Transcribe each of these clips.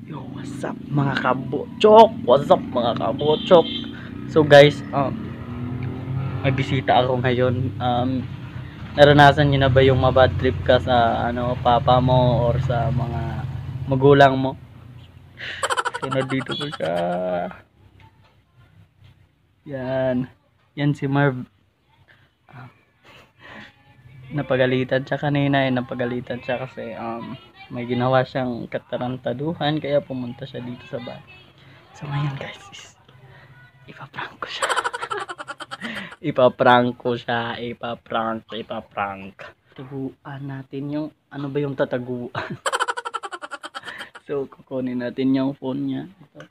Yo, what's up mga kabochok? What's up mga kabochok? So guys, may bisita ako ngayon. Naranasan niyo na ba yung mabad trip ka sa ano, papa mo or sa mga magulang mo? So nandito ko siya. Yan. Yan si Marv. Napagalitan siya kanina eh. Napagalitan siya kasi may ginawa siyang katarantaduhan kaya pumunta siya dito sa bahay. So ngayon guys, is, ipaprank ko siya. Ipaprank ko siya. Ipaprank, ipaprank. Taguan natin yung, ano ba yung tataguan? So kukunin natin yung phone niya. Ito.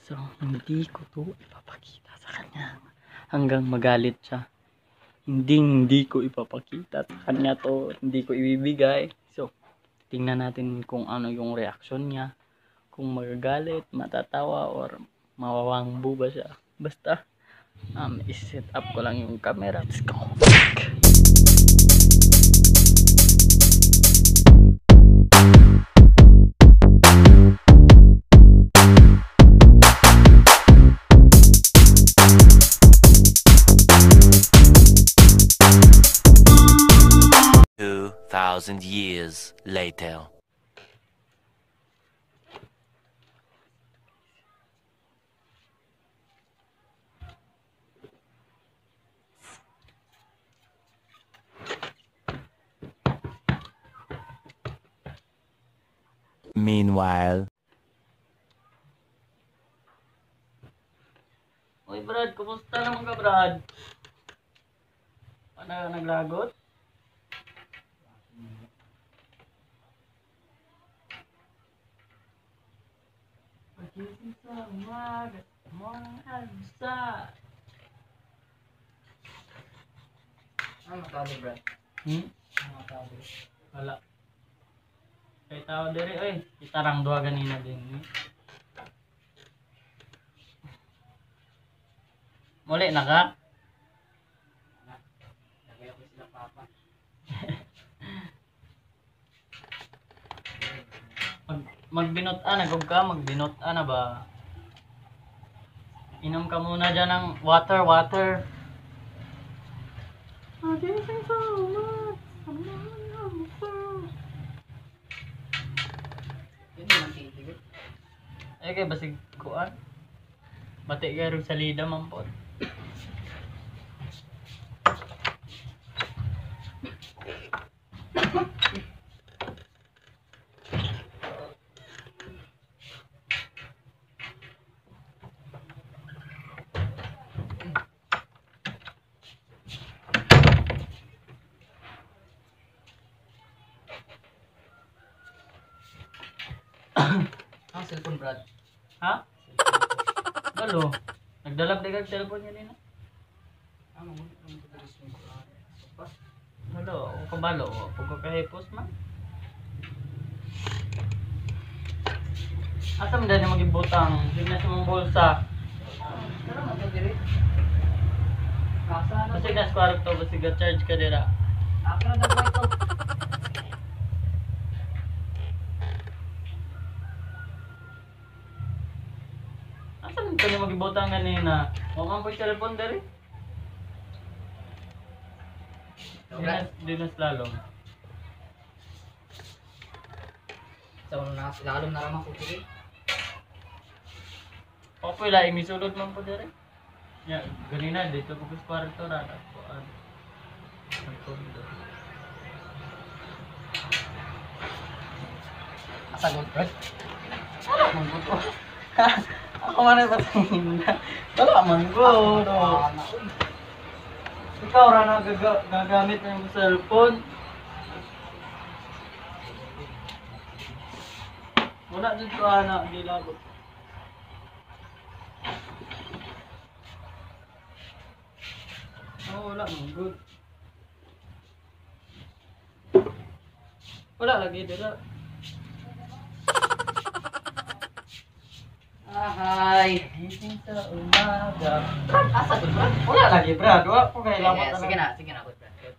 So hindi ko to ipapakita sa kanya hanggang magalit siya. Hindi ko ipapakita sa kanya to, hindi ko ibibigay. So tingnan natin kung ano yung reaction niya, kung magagalit, matatawa, or mawawangbu ba siya. Basta i-set up ko lang yung camera. Let's go. Thousand years later. Meanwhile. Uy Brad, kumusta naman ka Brad? Ano, naglagot? Pagising sa umaga, mga alsa. Ano matalo, Brad? Hmm? Ano matalo? Wala. Kay tao diri oy, itarang duha ganina din. Eh. Muli na ka? Nagaya ko sila papa. Magbinot-an, nagog ka, magbinot-an na ba? Inom ka muna dyan ng water, water. Yun yung titigil. Ay, kay basig kuan. Bati kayo sa salida, mampot. Ang cellphone, Brad. Ha? Balo. Nagdalab di kag cellphone kanina. Ano mo? Ano ito sa sopa? Balo, ako kabalo. Pag kahipos man. Asa man dahil magibutang? Hindi na sa mong bulsa. Pero magdadiri. Asa na? Basig na kwarto, basig na charge ka dira. Asa na daw ito? Asa man ito magibutang kanina? Huwag kang pag cellphone diri. Di na slalom. Sa una na, lalom na ramang kukiri. Ako laing misulod man po diri. Ya, ganina dito po sa kwarto ra ako an. Asa gold, Brad? Wala man ko to. Ako man ay patingin. Wala man ko. No. Ikaw ra na gagamit ng cellphone. Wala dito ana, gilagot. Oh, wala man good. Wala lagi dira. Ahay. Gising sa umaga. Asa gold, Brad? Wala lagi Brad, wala ko kay Eh, lamot. sige na, sige na, good, Brad. Good.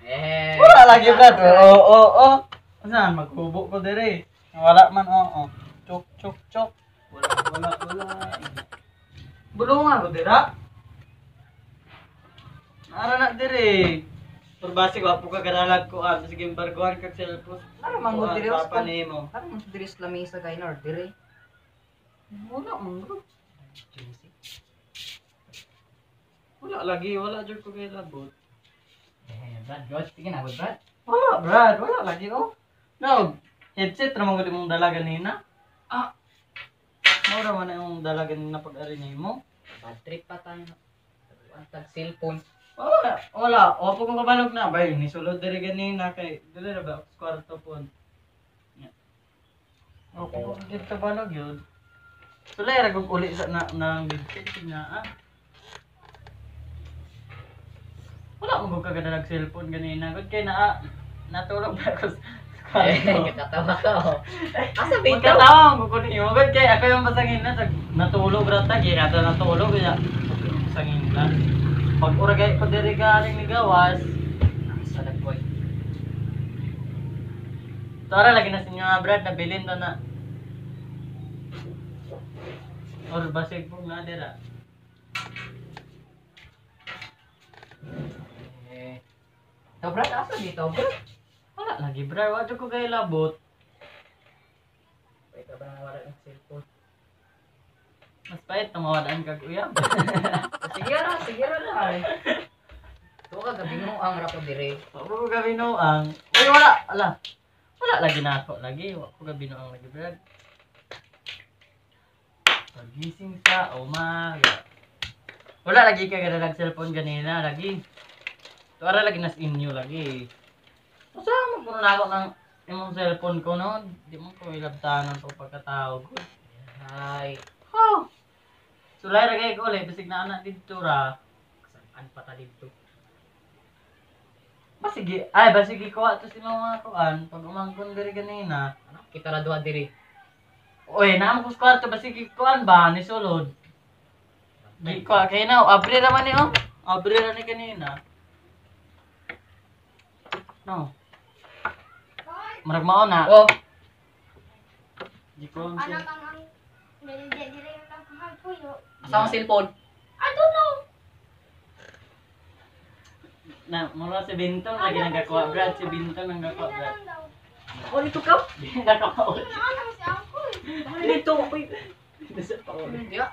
Eh. Wala lagi Brad. Oo, oo, oo. Saan maghubo ko dire? Wala man oo. Chok chok chok. Wala wala wala. Bulungan ko dira. Ara na dire. Pero basi wa po ka ganalag ko ah, sige barguan kag cellphone. Ara man gud dire, Papa nimo. Ara man dire sa lamesa kay nor dire. Wala man bro. Wala lagi, wala jud ko kay labot. Eh, Brad, God, sige na, Brad. Wala, Brad, wala lagi oh. No, headset ra man gud imong dala ganina. Ah. Mura man na imong dala ganina pag ari nimo. Bad trip pa tayo. Ang tag cellphone. Wala, wala. Opo kong kabalog na. Bay, nisulod diri ganina kay dili ra ba sa kwarto pon. Opo, kung dito kabalog yun. Sulay ra kog uli sa na nang headset na ah. Wala mo gud kagadalag cellphone ganina. Gud kay naa natulog na ako sa kwarto. Katawa ka oh. Asa ba ito? Magkatawa ang kuko niyo. Gud kay ako yung basangin na natulog ra ta kay kada natulog kaya basangin na. Pag uragay ko diri galing ni gawas, Sa lagboy. Tara lagi na sa inyo nga Brad, nabilin to na. Or basig po nga dira. Eh. To Brad, asa dito, Brad? Wala lagi Brad, wa jud ko kay labot. Wait, ba nang wala ng cellphone? Mas pait na mawadaan kag uyab. Sige ra na. To ka gabi mo ang ra ko dire. Wa ko gabinuang. Uy wala, ala. Wala lagi na ako lagi, wa ko gabinuang lagi Brad. Pagising sa umaga. Wala lagi ka gadalag cellphone ganina lagi. Tuara lagi nas inyo lagi. Usa man kuno nako ng imong cellphone ko no, di mo ko ilabtanon to pagkatawag ko. Hay, Oh. Sulay ra kay ko ulit bisig na anak didto ra. saan pa ta dito? Basigi, ay basigi ko ato si mga kuan pag umangkon diri ganina. Ano? Kita ra duha dire. Oy, naa mo ko sa kwarto basigi kuan ba ni sulod. Di ko kay na abre ra man ni oh. Abre ra ni kanina. No. Murag mao na. Oh, Di ko ang Anak ang ang dili dili lang ang puyo. asa ang cellphone? I don't know. Na mura si Bintong lagi nang gakuha Brad, si Bintong nang gakuha Dili na Brad. lang daw. Oh, dito ka. Di na ka Dili na anak si uncle. Ano dito? Uy. Dito sa pauli. Hindi ah.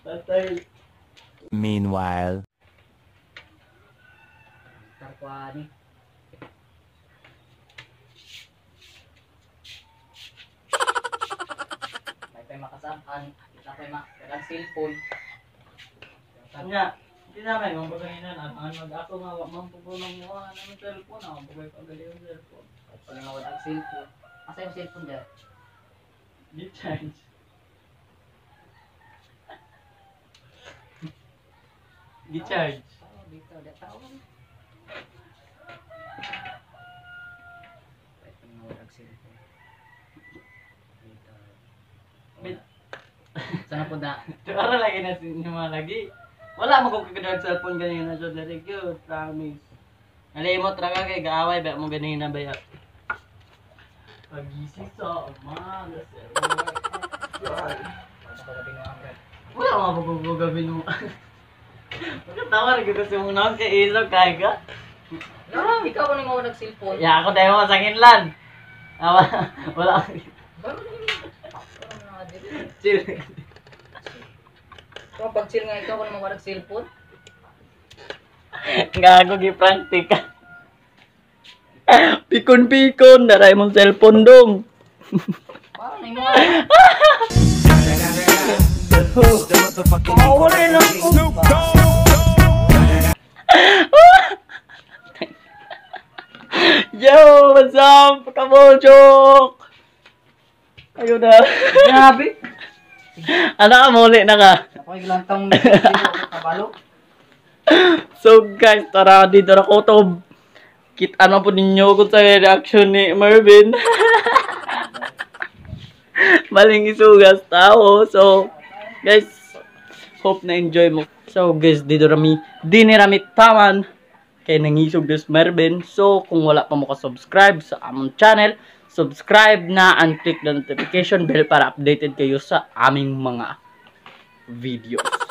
Patay. Meanwhile. Tarkwani. May pa'y makasaan. Kita pa'y makadag cellphone. Nya, di na may mong pagkanginan at ang mag ako nga wa man pupunong mo ang cellphone ako pugay pagali yung cellphone. Pag nawad ang cellphone. Asa yung cellphone dyan? Di charge. Di charge. Tao dito, di tao. May pa'y nawad ang cellphone. Dito. Bit. Sana po na. Tuara lagi na si mga lagi. Wala mo kung kagadag cellphone ganina so very good, promise. Nalimot ra ka kay gaaway ba mo ganina ba ya. Pagising sa umaga, sir. Ano ka gabi ng Brad? Wala mo pagkukugabi nung. Pagkatawa rin ko kasi mong naon kay Ilog kay ka. No, ikaw ko nang mawad ang cellphone. Ya ako tayo masangin lan. Ah, wala. Wala. Bago na yun. Wala mo na dito. Chill. Kung pag chill nga ikaw ko nang mawad ang cellphone. Gago gi-prank ka. Pikon-pikon, naray mong cellphone dong. Paano na yung Yo, what's up? Kabojok! Ayun na. Grabe. Ano ka, muli na ka. Ako ay ilang taong kabalo. So guys, tara dito na kutob. Kita na po ninyo kung sa reaction ni Mervin. Maling isugas tao. So, guys, hope na enjoy mo. So guys, dito rami, di ni rami taman. Kay nangisog des Mervin. So, kung wala pa mo ka-subscribe sa among channel, subscribe na and click the notification bell para updated kayo sa aming mga videos.